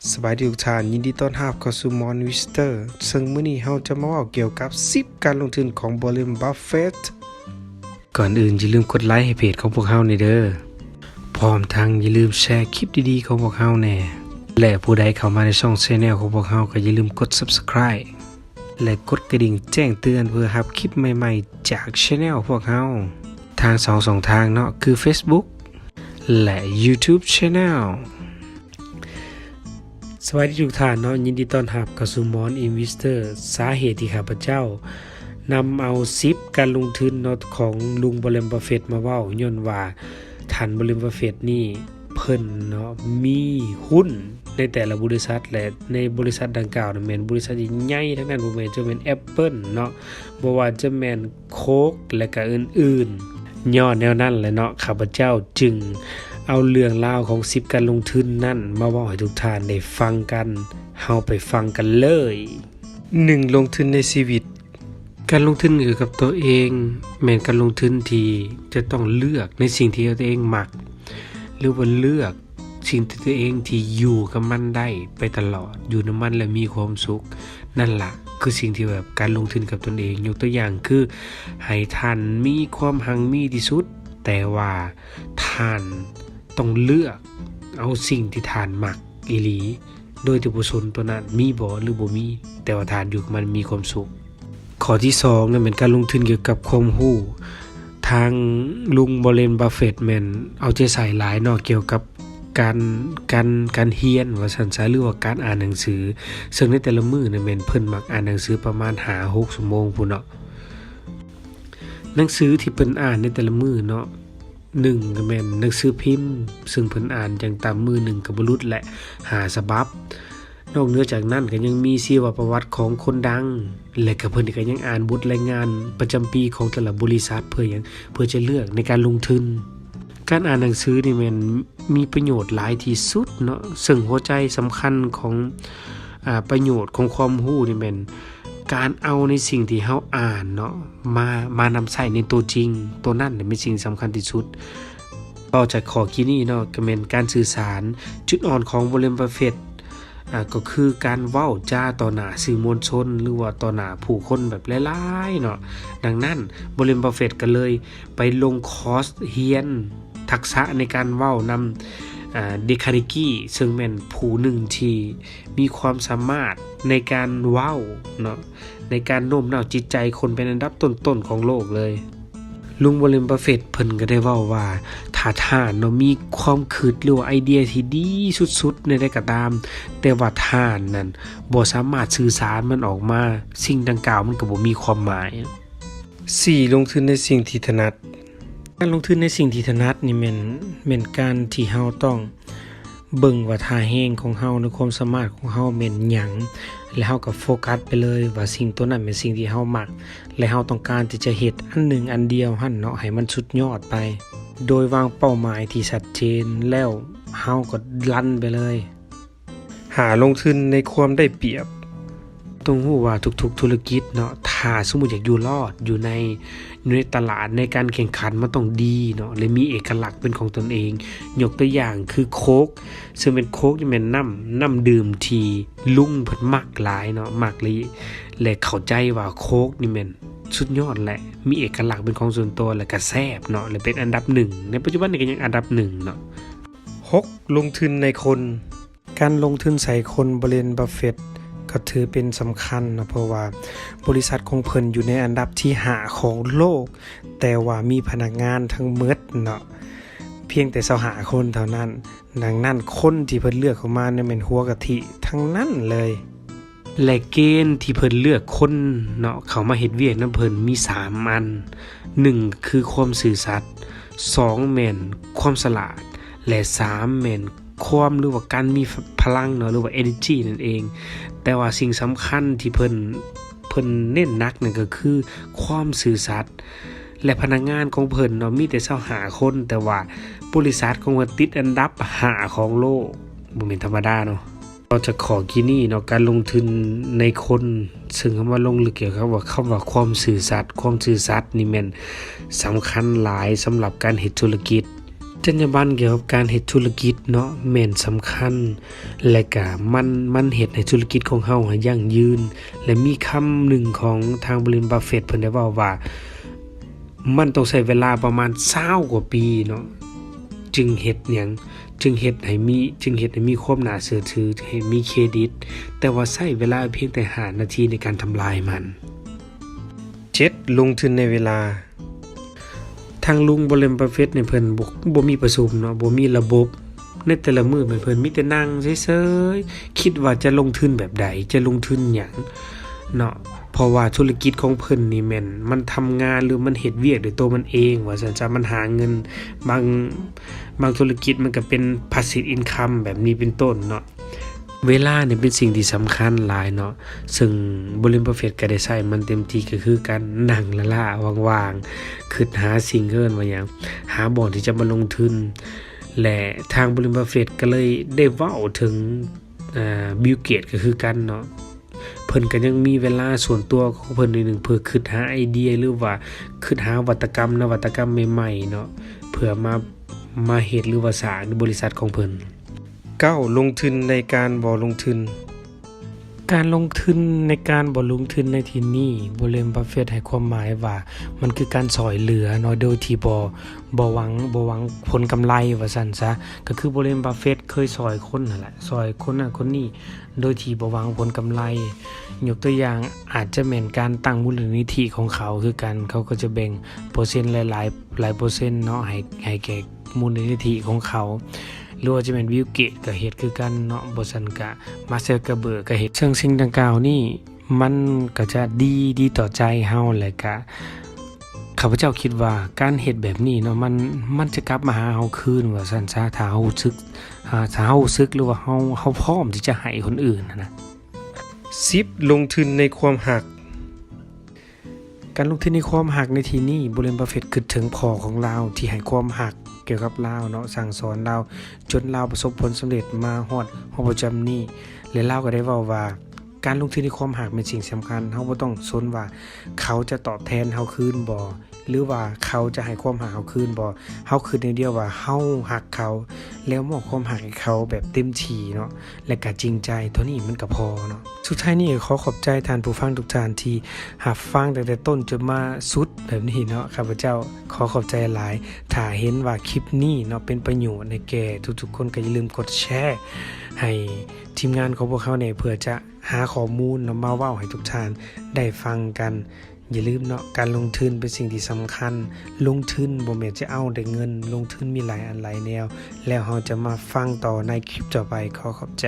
ສະບາຍດີທຸກທ່ານ, ຍິນດີຕ້ອນຮັບເຂົ້າສູ່ Mon Investor ເຊິ່ງມື້ນີ້ເຮົາຈະມາເວົ້າກ່ຽວກັບສິບການລົງທຶນຂອງ Warren Buffett. ກ່ອນອື່ນຢ່າລືມກົດໄລໃຫ້ເພຈຂອງພວກເຮົາແດ່ເດີ, ພ້ອມທັງຢ່າລືມແຊຄລິບດີໆຂອງພວກເຮົາແດ່ ແລະ ຜູ້ໃດເຂົ້າມາໃນຊ່ອງ Channel ຂອງພວກເຮົາກໍຢ່າລືມກົດ Subscribe ແລະ ກົດກະດິ່ງແຈ້ງເຕືອນເພື່ອຮັບຄລິບໃໝ່ໆຈາກ Channel ພວກເຮົາ ທາງສອງຊ່ອງທາງເນາະ ຄື Facebook ແລະ YouTube Channel. ສະບາຍດີທຸກທ່ານເນາະ, ຍິນດີຕ້ອນຮັບເຂົ້າສູ່ Mon Investor. ສາເຫດທີ່ຂ້າພະເຈົ້ານຳເອົາສິບການລົງທຶນເນາະ ຂອງລຸງ Warren Buffett ມາເວົ້າ ຍ້ອນວ່າທ່ານ Warren Buffett ນີ້ ເພິ່ນເນາະ ມີຫຸ້ນໃນແຕ່ລະບໍລິສັດ ແລະ ໃນບໍລິສັດດັ່ງກ່າວນັ້ນແມ່ນບໍລິສັດໃຫຍ່ໆທັງນັ້ນ, ບໍ່ແມ່ນຈະແມ່ນ Apple ເນາະ, ບໍ່ວ່າຈະແມ່ນ Coke ແລະ ກະອື່ນໆ. ຍ້ອນແນວນັ້ນແຫຼະເນາະ, ຂ້າພະເຈົ້າຈຶ່ງເອົາເລື່ອງລາວຂອງສິບການລົງທຶນນັ້ນມາເວົ້າໃຫ້ທຸກທ່ານໄດ້ຟັງກັນ. ເຮົາໄປຟັງກັນເລີຍ. ໜຶ່ງ ລົງທຶນໃນຊີວິດ. ການລົງທຶນກ່ຽວກັບຕົວເອງ ແມ່ນການລົງທຶນທີ່ຈະຕ້ອງເລືອກໃນສິ່ງທີ່ຕົວເອງມັກ ຫຼືວ່າເລືອກສິ່ງທີ່ຕົວເອງທີ່ຢູ່ກັບມັນໄດ້ໄປຕະຫຼອດ, ຢູ່ນຳມັນແລ້ວມີຄວາມສຸກ. ນັ້ນລະຄືສິ່ງທີ່ແບບການລົງທຶນກັບຕົນເອງ. ຍົກຕົວຢ່າງຄື ໃຫ້ທ່ານມີຄວາມຮັ່ງມີທີ່ສຸດ, ແຕ່ວ່າທ່ານຕ້ອງເລືອກເອົາສິ່ງທີ່ທ່ານມັກອີ່ຫຼີ. ໂດຍທີ່ບໍ່ສົນຕົວນັ້ນມີບໍ່ ຫຼື ບໍ່ມີ, ແຕ່ວ່າທ່ານຢູ່ກັບມັນມີຄວາມສຸກ. ຂໍ້ທີສອງນັ້ນແມ່ນການລົງທຶນກ່ຽວກັບຄວາມຮູ້. ທາງລຸງ Warren Buffett ແມ່ນເອົາໃຈໃສ່ຫຼາຍເນາະ ກ່ຽວກັບການ ການ ການຮຽນວ່າຊັ້ນຊະ ຫຼືວ່າການອ່ານໜັງສື, ເຊິ່ງໃນແຕ່ລະມື້ນັ້ນແມ່ນເພິ່ນມັກອ່ານໜັງສືປະມານຫ້າຫົກຊົ່ວໂມງພຸ້ນເນາະ. ໜັງສືທີ່ເພິ່ນອ່ານໃນແຕ່ລະມື້ເນາະ, ໜຶ່ງກໍແມ່ນໜັງສືພິມ ເຊິ່ງເພິ່ນອ່ານຢ່າງຕ່ຳມື້ໜຶ່ງກໍບໍ່ຫຼຸດແຫຼະຫ້າສະບັບ. ນອກເໜືອຈາກນັ້ນກໍຍັງມີຊີວະປະຫວັດຂອງຄົນດັງ ແລະ ກໍເພິ່ນກໍຍັງອ່ານບົດລາຍງານປະຈຳປີຂອງແຕ່ລະບໍລິສັດ ເພື່ອຫຍັງ? ເພື່ອຈະເລືອກໃນການລົງທຶນ. ການອ່ານໜັງສືນີ້ແມ່ນມີປະໂຫຍດຫຼາຍທີ່ສຸດເນາະ, ເຊິ່ງຫົວໃຈສຳຄັນຂອງ ອາ ປະໂຫຍດຂອງຄວາມຮູ້ນີ້ແມ່ນ ການເອົາໃນສິ່ງທີ່ເຮົາອ່ານເນາະ ມາ ມານຳໃຊ້ໃນຕົວຈິງ, ຕົວນັ້ນແຫຼະແມ່ນສິ່ງສຳຄັນທີ່ສຸດ. ຕໍ່ຈາກຂໍ້ກີ້ນີ້ເນາະ ກໍແມ່ນການສື່ສານ. ຈຸດອ່ອນຂອງ Warren Buffett ອາ ກໍຄືການເວົ້າຈາຕໍ່ໜ້າສື່ມວນຊົນ ຫຼືວ່າຕໍ່ໜ້າຜູ້ຄົນແບບຫຼາຍໆເນາະ. ດັ່ງນັ້ນ Warren Buffett ກໍເລີຍໄປລົງຄອສຮຽນທັກສະໃນການເວົ້ານຳ ອາ Dale Carnegie ເຊິ່ງແມ່ນຜູ້ໜຶ່ງທີ່ ມີຄວາມສາມາດໃນການເວົ້າເນາະ, ໃນການໂນ້ມນ້າວຈິດໃຈຄົນເປັນອັນດັບຕົ້ນໆຂອງໂລກເລີຍ. ລຸງ Warren Buffett ເພິ່ນກໍໄດ້ເວົ້າວ່າ ຖ້າທ່ານເນາະ ມີຄວາມຄິດ ຫຼືວ່າໄອເດຍທີ່ດີສຸດໆແນວໃດກໍຕາມ, ແຕ່ວ່າທ່ານນັ້ນບໍ່ສາມາດສື່ສານມັນອອກມາ, ສິ່ງດັ່ງກ່າວມັນກໍບໍ່ມີຄວາມໝາຍ. ສີ່ ລົງທຶນໃນສິ່ງທີ່ຖະໜັດ. ການລົງທຶນໃນສິ່ງທີ່ຖະໜັດນີ້ແມ່ນ ແມ່ນການທີ່ເຮົາຕ້ອງ ເບິ່ງວ່າທ່າແຮງຂອງເຮົາ ຫຼື ຄວາມສາມາດຂອງເຮົາແມ່ນຫຍັງ ແລະ ເຮົາກໍໂຟກັສໄປເລີຍວ່າສິ່ງໂຕນັ້ນແມ່ນສິ່ງທີ່ເຮົາມັກ ແລະ ເຮົາຕ້ອງການທີ່ຈະເຮັດອັນໜຶ່ງອັນດຽວຫັ້ນເນາະ ໃຫ້ມັນສຸດຍອດໄປ ໂດຍວາງເປົ້າໝາຍທີ່ຊັດເຈນ ແລ້ວເຮົາກໍຣັນໄປເລີຍ. ຫ້າ ລົງທຶນໃນຄວາມໄດ້ປຽບ. ຕ້ອງຮູ້ວ່າທຸກໆທຸລະກິດເນາະ ຖ້າສົມມຸດຢາກຢູ່ລອດຢູ່ໃນ ຢູ່ໃນຕະຫຼາດໃນການແຂ່ງຂັນ ມັນຕ້ອງດີເນາະ ແລະ ມີເອກະລັກເປັນຂອງຕົນເອງ. ຍົກຕົວຢ່າງຄືໂຄກ ເຊິ່ງແມ່ນ ໂຄກນີ້ແມ່ນນ້ຳ ນ້ຳດື່ມທີ່ລຸງເພິ່ນມັກຫຼາຍເນາະ ມັກ ແລະ ແລະ ເຂົ້າໃຈວ່າໂຄກນີ້ແມ່ນສຸດຍອດ ແລະ ມີເອກະລັກເປັນຂອງສ່ວນຕົວ ແລະ ກະແຊບເນາະ ແລະ ເປັນອັນດັບໜຶ່ງ ໃນປັດຈຸບັນນີ້ກໍຍັງອັນດັບໜຶ່ງເນາະ. ຫົກ ລົງທຶນໃນຄົນ. ການລົງທຶນໃສ່ຄົນ Warren Buffett ກໍຖືເປັນສຳຄັນເນາະ ເພາະວ່າບໍລິສັດຂອງເພິ່ນຢູ່ໃນອັນດັບທີຫ້າຂອງໂລກ ແຕ່ວ່າມີພະນັກງານທັງໝົດເນາະ ພຽງແຕ່ຊາວຫ້າຄົນເທົ່ານັ້ນ. ດັ່ງນັ້ນ ຄົນທີ່ເພິ່ນເລືອກເຂົ້າມານັ້ນແມ່ນຫົວກະທິທັງນັ້ນເລີຍ. ແລະ ເກນທີ່ເພິ່ນເລືອກຄົນເນາະ ເຂົ້າມາເຮັດວຽກນຳເພິ່ນມີສາມອັນ. ໜຶ່ງ ຄືຄວາມຊື່ສັດ, ສອງ ແມ່ນຄວາມສະຫຼາດ ແລະ ສາມ ແມ່ນຄວາມ ຫຼືວ່າການມີພະລັງເນາະ ຫຼືວ່າ energy ນັ້ນເອງ. ແຕ່ວ່າສິ່ງສຳຄັນທີ່ເພິ່ນ ເພິ່ນເນັ້ນໜັກນັ້ນກໍຄືຄວາມຊື່ສັດ ແລະ ພະນັກງານຂອງເພິ່ນເນາະ ມີແຕ່ຊາວຫ້າຄົນ ແຕ່ວ່າບໍລິສັດຂອງເພິ່ນຕິດອັນດັບຫ້າຂອງໂລກ ບໍ່ແມ່ນທຳມະດາເນາະ. ນອກຈາກຂໍ້ກີ້ນີ້ເນາະ ການລົງທຶນໃນຄົນ ເຊິ່ງຄຳວ່າລົງເລິກກ່ຽວກັບວ່າ ຄຳວ່າຄວາມຊື່ສັດ, ຄວາມຊື່ສັດນີ້ແມ່ນສຳຄັນຫຼາຍສຳລັບການເຮັດທຸລະກິດ. ຈັນຍາບັນກ່ຽວກັບການເຮັດທຸລະກິດເນາະ ແມ່ນສຳຄັນ ແລະກະມັນ ມັນເຮັດໃຫ້ທຸລະກິດຂອງເຮົາຫັ້ນຢັ້ງຢືນ ແລະມີຄຳໜຶ່ງຂອງທາງ Warren Buffett ເພິ່ນໄດ້ເວົ້າວ່າ ມັນຕ້ອງໃຊ້ເວລາປະມານຊາວກວ່າປີເນາະ ຈຶ່ງເຮັດຫຍັງ ຈຶ່ງເຮັດໃຫ້ມີ ຈຶ່ງເຮັດໃຫ້ມີຄວາມໜ້າເຊື່ອຖື ໃຫ້ມີເຄຣດິດ ແຕ່ວ່າໃຊ້ເວລາພຽງແຕ່ຫ້ານາທີໃນການທຳລາຍມັນ. ເຈັດ ລົງທຶນໃນເວລາ. ທາງລຸງ Warren Buffett ນີ້ເພິ່ນບໍ່ ບໍ່ມີປະຊຸມເນາະ ບໍ່ມີລະບົບ ໃນແຕ່ລະມື້ແມ່ນເພິ່ນມີແຕ່ນັ່ງເສີຍໆ ຄິດວ່າຈະລົງທຶນແບບໃດ ຈະລົງທຶນຫຍັງເນາະ ເພາະວ່າທຸລະກິດຂອງເພິ່ນນີ້ແມ່ນມັນທຳງານ ຫຼືມັນເຮັດວຽກດ້ວຍໂຕມັນເອງວ່າຊັ້ນຊະ ມັນຫາເງິນ ບາງ ບາງທຸລະກິດມັນກະເປັນ passive income ແບບນີ້ເປັນຕົ້ນເນາະ. ເວລານີ້ເປັນສິ່ງທີ່ສຳຄັນຫຼາຍເນາະ ເຊິ່ງ Warren Buffett ກໍໄດ້ໃຊ້ມັນເຕັມທີ່ ກໍຄືການນັ່ງລ້າໆ ວ່າງໆ ຄິດຫາສິ່ງ ເອີ້ນວ່າຫຍັງ ຫາບ່ອນທີ່ຈະມາລົງທຶນ ແລະ ທາງ Warren Buffett ກໍເລີຍໄດ້ເວົ້າເຖິງ ເອີ Bill Gates ກໍຄືກັນເນາະ ເພິ່ນກໍຍັງມີເວລາສ່ວນຕົວຂອງເພິ່ນໜ້ອຍໜຶ່ງ ເພື່ອຄິດຫາໄອເດຍ ຫຼືວ່າຄິດຫາວັດຕະກຳ ນະວັດຕະກຳໃໝ່ໆເນາະ ເພື່ອມາ ມາເຮັດ ຫຼືວ່າສ້າງບໍລິສັດຂອງເພິ່ນ. ເກົ້າ ລົງທຶນໃນການບໍ່ລົງທຶນ. ການລົງທຶນໃນການບໍ່ລົງທຶນໃນທີ່ນີ້ Warren Buffett ໃຫ້ຄວາມໝາຍວ່າ ມັນຄືການຊ່ອຍເຫຼືອເນາະ ໂດຍທີ່ບໍ່ ບໍ່ຫວັງ ບໍ່ຫວັງຜົນກຳໄລວ່າຊັ້ນຊະ ກໍຄື Warren Buffett ເຄີຍຊ່ອຍຄົນຫັ້ນແຫຼະ ຊ່ອຍຄົນນັ້ນຄົນນີ້ ໂດຍທີ່ບໍ່ຫວັງຜົນກຳໄລ. ຍົກຕົວຢ່າງ ອາດຈະແມ່ນການຕັ້ງມູນນິທິຂອງເຂົາຄືກັນ ເຂົາກໍຈະແບ່ງເປີເຊັນຫຼາຍໆ ຫຼາຍເປີເຊັນເນາະ ໃຫ້ ໃຫ້ແກ່ມູນນິທິຂອງເຂົາ ຫຼືວ່າຈະແມ່ນ Bill Gates ກໍເຮັດຄືກັນເນາະ ບໍ່ຊັ້ນກະ Mark Zuckerberg ກໍເຮັດ. ເຊິ່ງສິ່ງດັ່ງກ່າວນີ້ ມັນກໍຈະດີ ດີຕໍ່ໃຈເຮົາ ແລະກະ ຂ້າພະເຈົ້າຄິດວ່າການເຮັດແບບນີ້ເນາະ ມັນ ມັນຈະກັບມາຫາເຮົາຄືນວ່າຊັ້ນຊະ ຖ້າເຮົາຮູ້ສຶກ ຖ້າເຮົາຮູ້ສຶກ ຫຼືວ່າເຮົາ ເຮົາພ້ອມທີ່ຈະໃຫ້ຄົນອື່ນຫັ້ນນະ. ສິບ ລົງທຶນໃນຄວາມຮັກ. ການລົງທຶນໃນຄວາມຮັກໃນທີ່ນີ້ Warren Buffett ຄິດເຖິງພໍ່ຂອງລາວທີ່ໃຫ້ຄວາມຮັກກ່ຽວກັບລາວເນາະ ສັ່ງສອນລາວ ຈົນລາວປະສົບຜົນສຳເລັດມາຮອດ ຮອດປັດຈຸບັນນີ້ ແລະລາວກໍໄດ້ເວົ້າວ່າ ການລົງທຶນໃນຄວາມຮັກແມ່ນສິ່ງສຳຄັນ ເຮົາບໍ່ຕ້ອງສົນວ່າເຂົາຈະຕອບແທນເຮົາຄືນບໍ່ ຫຼືວ່າເຂົາຈະໃຫ້ຄວາມຮັກເຮົາຄືນບໍ່ ເຮົາຄິດຢ່າງດຽວວ່າເຮົາຮັກເຂົາ ແລ້ວມອບຄວາມຮັກໃຫ້ເຂົາແບບເຕັມທີ່ເນາະ ແລະກະຈິງໃຈ ເທົ່ານີ້ມັນກະພໍເນາະ. ສຸດທ້າຍນີ້ກໍຂໍຂອບໃຈທ່ານຜູ້ຟັງທຸກທ່ານທີ່ຮັບຟັງຕັ້ງແຕ່ຕົ້ນຈົນມາສຸດແບບນີ້ເນາະ ຂ້າພະເຈົ້າຂໍຂອບໃຈຫຼາຍ. ຖ້າເຫັນວ່າຄລິບນີ້ເນາະ ເປັນປະໂຫຍດໃຫ້ແກ່ທຸກໆຄົນ ກໍຢ່າລືມກົດແຊໃຫ້ທີມງານຂອງພວກເຮົາແດ່ ເພື່ອຈະຫາຂໍ້ມູນເນາະ ມາເວົ້າໃຫ້ທຸກທ່ານໄດ້ຟັງກັນ. ຢ່າລືມເນາະ ການລົງທຶນເປັນສິ່ງທີ່ສຳຄັນ ລົງທຶນບໍ່ແມ່ນຈະເອົາແຕ່ເງິນ ລົງທຶນມີຫຼາຍອັນຫຼາຍແນວ ແລ້ວເຮົາຈະມາຟັງຕໍ່ໃນຄລິບຕໍ່ໄປ. ຂໍຂອບໃຈ.